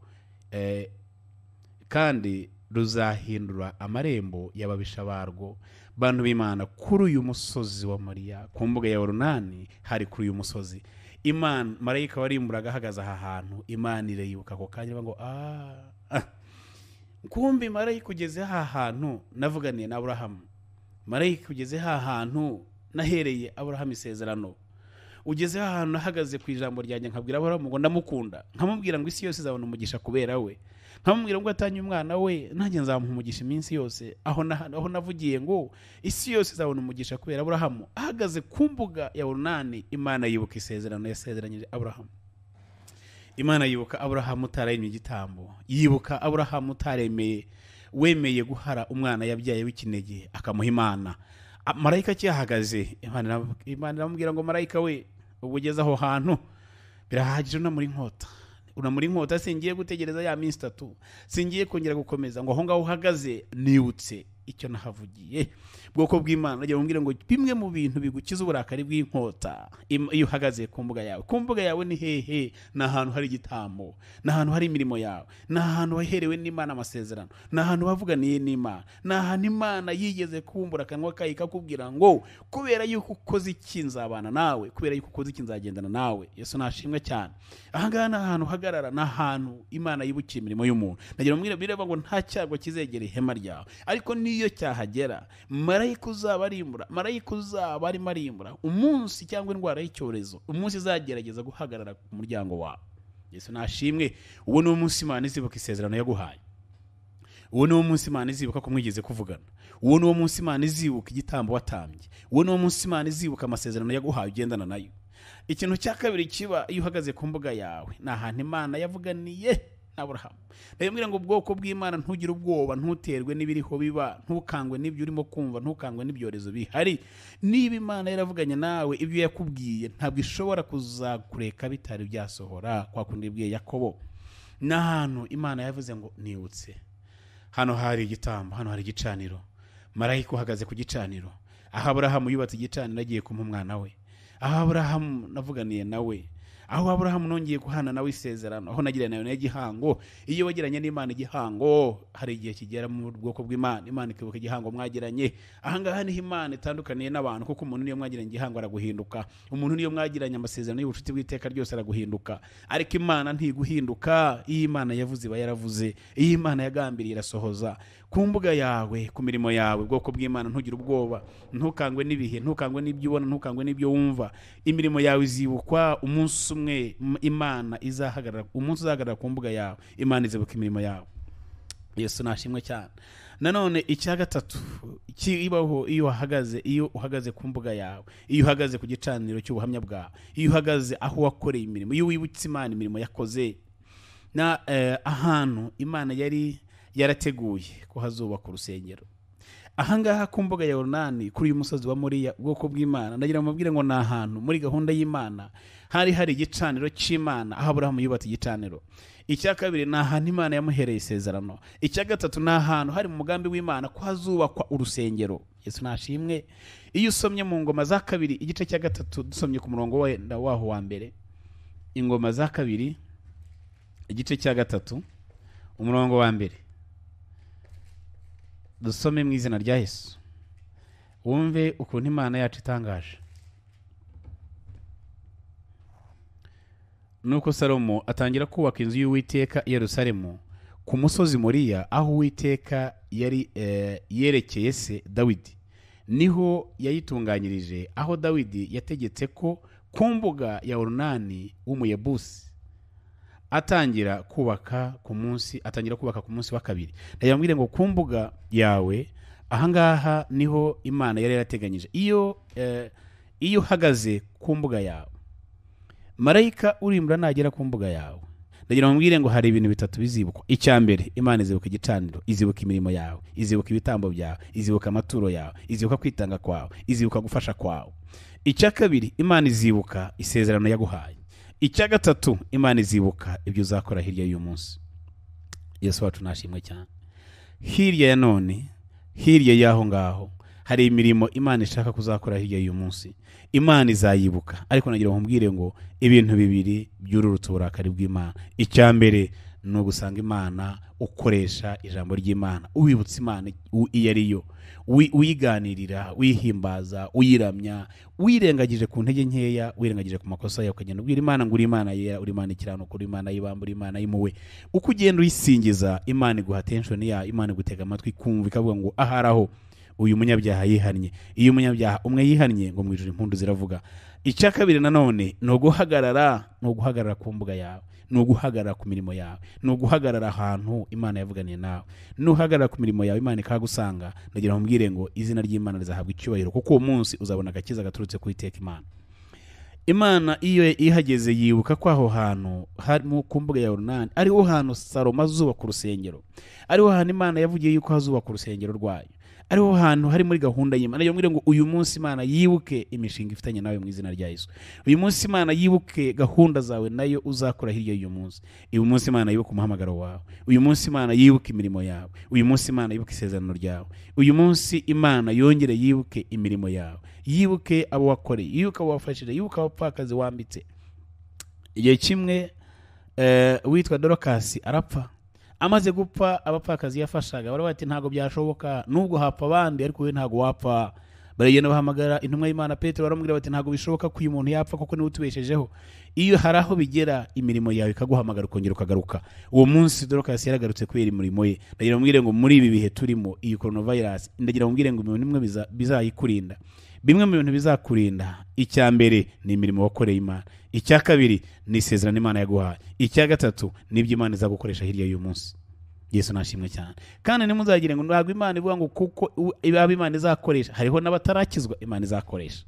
kandi ruzahindura amarembo y'ababisha barwo. Bantu b'Imana, kuri uyu musozi wa Moriya, ku mbuga ya Orunani, hari kuri uyu musozi Imana, marayika warimburaga ahagaze aha hantu, Imana irayibuka ako kanya ngo kumbi marayika ugeze aha hantu navuganiye na Aburahamu, marayika ugeze aha hantu nahereye Aburahamu isezerano, ugeze aha hantu nahagaze ku ijambo ryanjye nkabwira Aburahamu ngo ndamukunda, nkamubwira ngo isi yose izabona umugisha kubera we, nkamubwira ngo atanye umwana we nanjye nzamuha umugisha iminsi yose, aho navugiye ngo isi yose izabona umugisha kubera Aburahamu. Ahagaze ku mbuga ya Orunani, Imana yibuka isezerano yasezeranyije Aburahamu. Imana yibuka Aburahamu utaremye igitambo, yibuka Aburahamu utaremeye, wemeye guhara umwana yabyaye w'ikinege akamuha Imana. Marayika akihahagaze, Imana iramubwira ngo marayika we, ubwo ugeze aho hantu birahagije, unamuri inkota, unamuri inkota, singiye gutegereza ya minsi 3, singiye kongera gukomeza ngo aho ngaho uhagaze nibutse icyo nahavugiye. Bwoko bw'Imana, nagira ngo ngo bimwe mu bintu bigukiza uburakari bw'inkota iyo uhagaze ku mbuga yawe. Ku mbuga yawe ni hehe? Ni ahantu hari igitambo, ni ahantu hari imirimo yawe, ni ahantu waherewe n'Imana amasezerano, ni ahantu wavuganiye n'Imana, ni ahantu Imana yigeze kubumbura akanwa kayo ikakubwira ngo kubera yuko ukoze iki nzabana nawe, kubera yuko ukoze iki nzagendana nawe. Yesu nashimwe cyane. Aha ngaha ni ahantu uhagarara, ni ahantu Imana yibukiye imirimo y'umuntu. Nagira ngo bireba ngo nta cyago kizegera ihema ryawe, ariko niyo cyahagera marayika uzaba arimbura, marayika uzaba arimo arimbura umunsi cyangwa indwara y'icyorezo, umunsi izagerageza guhagarara ku muryango wawe. Yesu nashimwe. Uwo ni umunsi Imana izibuka isezerano yaguhaye, uwo ni umunsi Imana izibuka ko mwigeze kuvugana, uwo ni umunsi Imana izibuka igitambo watambye, uwo ni umunsi Imana izibuka amasezerano yaguhaye ugendana nayo. Ikintu cya kabiri kiba iyo uhagaze ku mbuga yawe, ni ahantu Imana yavuganiye Aburahamu. Ndabwira ngo ubwoko bw'Imana, ntugire ubwoba, ntuterwe n'ibiriho biba, ntukangwe n'ibyo urimo kumva, ntukangwe n'ibyorezo bihari. Niba Imana yaravuganye nawe, ibyo yakubwiye ntabwo ishobora kuzakureka bitari byasohora. Kwa kundi ibwiye Yakobo, n'ahantu Imana yavuze ngo nibutse, hano hari igitambo, hano hari igicaniro, marayika uhagaze ku gicaniro, aho Aburahamu yubatse igicaniro agiye kumuha umwana we, aho Aburahamu navuganiye nawe, aho Aburahamu nongeye guhana nawe isezerano, aho nagiranye nawe igihango. Iyo wagiranye n'Imana igihango, hari igihe kigera mu bwoko bw'Imana, Imana ikibuka igihango mwagiranye. Aha ngaha niho Imana itandukaniye n'abantu, kuko umuntu niyo mwagiranye igihango araguhinduka, umuntu niyo mwagiranye amasezerano y'ubucuti bw'iteka ryose araguhinduka, ariko Imana ntiguhinduka. Iyo Imana yavuze iba yaravuze, iyo Imana yagambiriye irasohoza. Ku mbuga yawe, ku mirimo yawe, bwoko bw'Imana, ntugire ubwoba, ntukangwe n'ibihe, ntukangwe n'ibyo ubona, ntukangwe n'ibyo wumva. Imirimo yawe izibukwa umunsi umwe Imana izahagarara, umunsi uzahagarara ku mbuga yawe, Imana izibuka imirimo yawe. Yesu nashimwe cyane. Nanone icya gatatu kibaho iyo uhagaze, iyo uhagaze ku mbuga yawe, iyo uhagaze ku gicaniro cy'ubuhamya bwawe, iyo uhagaze aho wakoreye imirimo, iyo wibutse Imana imirimo yakoze, na ahantu Imana yari yarateguye ko hazubaka urusengero. Aha ngaha ku mbuga ya Orunani, kuri uyu musozi wa Moriya, ubwoko bw'Imana, ndagira ngo mubwire ngo ni ahantu muri gahunda y'Imana hari hari igicaniro cy'Imana, aho Aburahamu yubatse igicaniro. Icya kabiri ni ahantu Imana yamuhereye isezerano. Icya gatatu ni ahantu hari mu mugambi w'Imana ko hazubakwa urusengero. Yesu nashimwe. Iyo usomye mu Ngoma za Kabiri igice cya 3, dusomye ku murongo wenda waho wa mbere, Ingoma za Kabiri igice cya 3 umurongo wa mbere, dusome mu izina rya Yesu, wumve ukuntu Imana yacu itangaje. Nuko Salomo atangira kubaka inzu y'Uwiteka i Yerusalemu ku musozi Moriya, aho Uwiteka yari yerekeye se Dawidi, niho yayitunganyirije, aho Dawidi yategetse ko ku mbuga ya Orunani w'Umuyebusi. Atangira kubaka ku munsi, atangira kubaka ku munsi wa kabiri. Ndayambwire ngo ku mbuga yawe, aha ngaha niho Imana yari yarateganyije. Iyo uhagaze ku mbuga yawe, marayika urimbura nagera ku mbuga yawe, ndagira ngo mbwire ngo hari ibintu bitatu bizibukwa. Icya mbere, Imana izibuka igicaniro, izibuka imirimo yawe, izibuka ibitambo byawe, izibuka amaturo yawe, izibuka kwitanga kwawe, izibuka gufasha kwawe. Icya kabiri, Imana izibuka isezerano yaguhaye. Icya gatatu, Imana izibuka ibyo uzakora hirya y'uyu munsi. Yesu wacu nashimwe cyane. Hirya ya none, hirya y'aho ngaho, Hari imirimo Imana ishaka kuzakora hirya y'uyu munsi, Imana izayibuka. Ariko nagira ngo nkubwire ngo ibintu bibiri byururutse uburakari bw'Imana. Icya mbere ni ugusanga Imana, ukoresha ijambo ry'Imana, wibutsa Imana iyo ari yo, uyiganirira, uyihimbaza, uyiramya, wirengagije ku ntege nkeya, wirengagije ku makosa yawe, ukagenda ubwira Imana ngo uri Imana yera, uri Imana ikiranuka, uri Imana y'ibamba, uri Imana y'impuhwe. Uko ugenda uyisingiza, Imana iguha attention yayo, Imana igutega amatwi, kumva ikavuga ngo ahari aho uyu munyabyaha yihannye. Iyo umunyabyaha umwe yihannye, ngo mu ijuru impundu ziravuga. Icya kabiri nanone ni uguhagarara, ni uguhagarara ku mbuga yawe, ni uguhagarara ku mirimo yawe, ni uguhagarara ahantu Imana yavuganiye nawe. Nuhagarara ku mirimo yawe Imana ikahagusanga, ndagira ngo mbwire ngo izina ry'Imana rizahabwa icyubahiro, kuko uwo munsi uzabona agakiza gaturutse ku Uwiteka Imana. Imana iyo ihageze yibuka ko aho hantu harimo ku mbuga ya Orunani ariho hantu Salomo azubaka urusengero, ariho hantu Imana yavugiye yuko hazubaka urusengero rwayo, ariho hantu hari muri gahunda y'Imana. Nagira ngo ngo uyu munsi Imana yibuke imishinga ifitanye nawe mu izina rya Yesu. Uyu munsi Imana yibuke gahunda zawe nayo uzakora hirya y'uyu munsi. Uyu munsi Imana yibuke umuhamagaro wawe. Uyu munsi Imana yibuke imirimo yawe. Uyu munsi Imana yibuke isezerano ryawe. Uyu munsi Imana yongere yibuke imirimo yawe, yibuke abo wakoreye, yibuke abo wafashije, yibuke abapfakazi wambitse. Igihe kimwe witwa Dorokasi arapfa. Amaze gupfa, abapfakazi yafashaga baravuga bati ntabwo byashoboka, nubwo hapfa abandi ariko we ntabwo wapfa. Baragenda bahamagara intumwa y'Imana Petero, baramubwira bati ntabwo bishoboka ko uyu muntu yapfa kuko niwe utubeshejeho. Iyo hari aho bigera imirimo yawe ikaguhamagara ukongera ukagaruka. Uwo munsi Dorokasi yaragarutse kubera imirimo ye. Ndagira ngo ngo muri ibi bihe turimo iyi coronavirus, ndagira ngo ngo ibintu bimwe bizayikurinda. Bimwe mu bintu bizakurinda, icya mbere ni imirimo wakoreye Imana, icya kabiri ni isezerano Imana yaguhaye, icya gatatu ni ibyo Imana izagukoresha hirya y'uyu munsi. Yesu nashimwe cyane. Kandi ntimuzagire ngo ntabwo Imana ivuga ngo kuko abo Imana izakoresha, hariho n'abatarakizwa Imana izakoresha,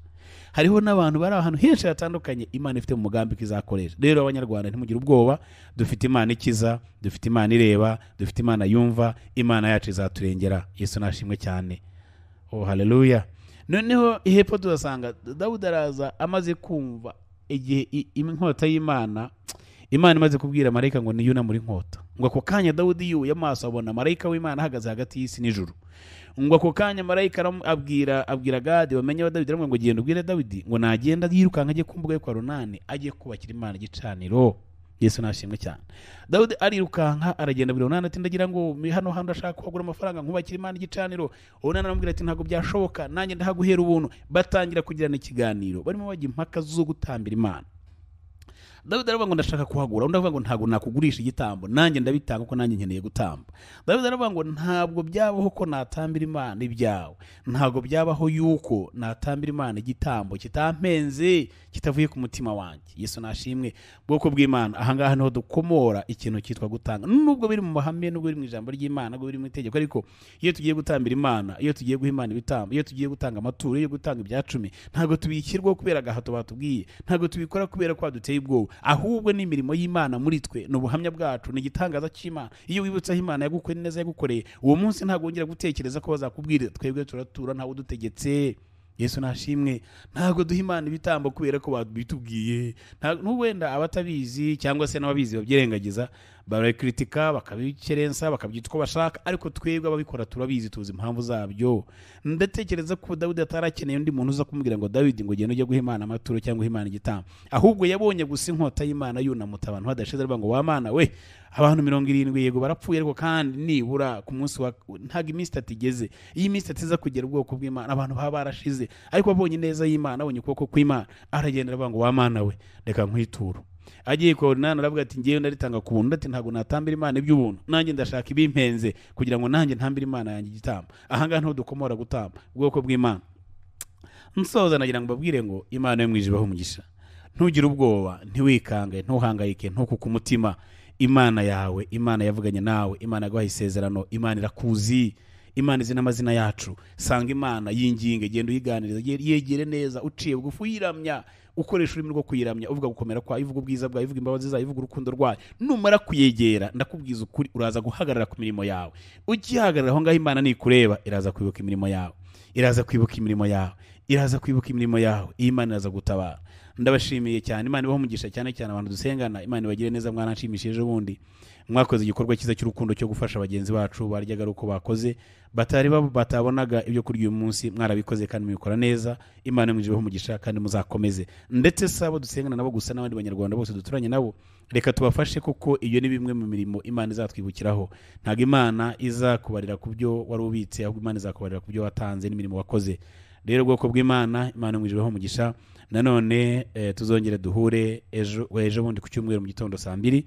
hariho n'abantu bari ahantu henshi hatandukanye Imana ifite mu mugambi ko izakoresha. Rero Abanyarwanda ntimugire ubwoba, dufite Imana ikiza, dufite Imana ireba, dufite Imana yumva, Imana yacu izaturengera. Yesu nashimwe cyane. Oh haleluya. Noneho hepfo tuzasanga Dawudi araza amaze kumva igihe inkota y'Imana, Imana imaze kubwira marayika ngo niyunamure inkota. Ngo ako kanya Dawudi yuye amaso abona marayika w'Imana ahagaze hagati y'isi n'ijuru. Ngo ako kanya marayika abwira Gadi bamenye wa Dawidi, aramubwira ngo genda ubwire Dawidi ngo nagenda yirukanka ajye ku mbuga yo kwa Runani ajye kubakira Imana igicaniro. Yesu nashimwe cyane. Dawudi arirukanka aragenda abwira Onana ati ndagira ngo hano hantu ndashaka kuhagura amafaranga nkubakira Imana igicaniro. Onana aramubwira ati ntabwo byashoboka, nanjye ndahaguhera ubuntu. Batangira kugirana ikiganiro, barimo bajya impaka zo gutambira Imana. Dawidi aravuga ngo ndashaka kuhagura, undi avuga ngo ntabwo nakugurisha igitambo, nanjye ndabitanga kuko nanjye nkeneye gutamba. Dawidi aravuga ngo ntabwo byabaho ko natambira Imana ibyawe, ntabwo byabaho yuko natambira Imana igitambo kitampenze, kitavuye ku mutima wanjye. Yesu nashimwe. Bwoko bw'Imana, ahangaha niho dukomora ikintu cyitwa gutanga, nubwo biri mu mahame, nubwo biri mu ijambo ry'Imana, nubwo biri mu itegeko, ariko iyo tugiye gutambira Imana, iyo tugiye guha Imana ibitambo, iyo tugiye gutanga amaturo, iyo gutanga ibyacumi, ntabwo tubikirwa kubera agahato batubwiye, ntabwo tubikora kubera ko baduteye ubwoba, ahubwo ni imirimo y'Imana muri twe, ni ubuhamya bwacu, ni igitangaza cy'Imana. Iyo wibutse aho Imana yagukoreye neza yagukoreye, uwo munsi ntabwo wongera gutekereza ko bazakubwira twebwe turatura ntawe udutegetse. Yesu nashimwe. Ntabwo duha Imana ibitambo kubera ko babitubwiye, wenda abatabizi cyangwa se n'ababizi babyirengagiza, barabikritika, bakabikerensa, bakabyita uko bashaka, ariko twebwe ababikora turabizi, tuzi impamvu zabyo. Ndatekereza ko Dawidi atarakeneye undi muntu uza kumubwira ngo Dawidi ngo genda ujye guha Imana amaturo cyangwa guha Imana igitambo, ahubwo yabonye gusa inkota y'Imana yunamuta abantu badashize, aravuga ngo wa Mana we, abantu 70 yego barapfuye, ariko kandi nibura ku munsi wa ntago iminsi itatu igeze, iyi minsi itatu iza kugera ubwoko bw'Imana abantu baba barashize, ariko abonye neza y'Imana, abonye ukuboko kw'Imana, aragenda aravuga ngo wa Mana we reka nkwiture. Agiye kwa Onana aravuga ati ngewe ndaritanga ku buntu, ati ntabwo natambira Imana iby'ubuntu, nanjye ndashaka ibimpenze kugira ngo nanjye ntambire Imana yanjye igitambo. Ahangaha niho dukomora gutamba. Ubwoko bw'Imana, nsoza nagira ngo mbabwire ngo Imana yo mu ijuru ibahe umugisha. Ntugire ubwoba, ntiwikange, ntuhangayike, ntukuke umutima. Imana yawe, Imana yavuganye nawe, Imana yaguhaye isezerano, Imana irakuzi, Imana izi n'amazina yacu. Sanga Imana, yinginge, genda uyiganiriza, yegere neza, uciye bugufi, uyiramya, ukoresha ururimi rwo kuyiramya, uvuga gukomera kwayo, uvuga ubwiza bwayo, uvuga imbabazi zayo, uvuga urukundo rwayo. Numara kuyegera, ndakubwiza ukuri, uraza guhagarara ku mirimo yawe. Ukihagarara aho ngaho Imana nikureba, iraza kwibuka imirimo yawe, iraza kwibuka imirimo yawe, iraza kwibuka imirimo yawe. Imana iraza gutabara. Ndabashimiye cyane, Imana ibahe umugisha, cyane cyane abantu dusengana. Imana ibagire neza, mwaranshimishije ejo bundi mwakoze igikorwa cyiza cy'urukundo cyo gufasha bagenzi bacu baryaga ari uko bakoze, batari batabonaga ibyo kurya uyu munsi. Mwarabikoze kandi mubikora neza. Imana imwijeho umugisha kandi muzakomeze. Ndetse si abo dusengana nabo gusa, n'abandi banyarwanda bose duturanye nabo, reka tubafashe, kuko iyo ni bimwe mu mirimo Imana izatwibukiraho. Ntabwo Imana iza kubarira ku byo wari ubitse, ahubwo Imana izakubarira ku byo watanze n'imirimo wakoze. Rero ubwoko bw'Imana, Imana imwijeho umugisha. Nanone tuzongere duhure ejo, ejo bundi ku cyumweru mu gitondo saa 2,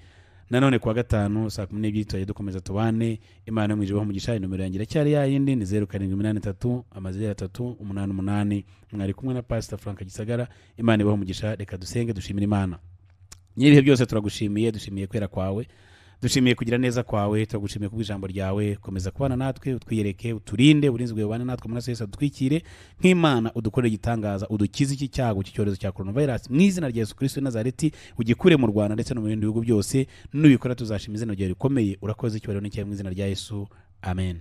nanone kuwa gatanu saa 12, tuzajya dukomeza tubane. Imana imwijeho umugisha. Inomero yanjye iracyari ya yindi, ni 0783 00 88. Mwari kumwe na Pastor Frank Gisagara. Imana ibahe umugisha. Reka dusenge, dushimire Imana. Nyiribihe byose, turagushimiye, dushimiye kwera kwawe, dushimiye kugira neza kwawe, turagushimiye kubw'ijambo ryawe. Komeza kubana natwe, utwiyereke, uturinde, uburinzi bwawe bubane natwe, amaraso Yesu adutwikire. Nk'Imana udukorere igitangaza, udukize iki cyago cy'icyorezo cya coronavirus mu izina rya Yesu Kristo w'i Nazareti, ugikure mu Rwanda ndetse no mu bindi bihugu byose. Nubikora tuzashima izina ryawe rikomeye. Urakoze, icyubahiro n'icyawe mu izina rya Yesu, amen.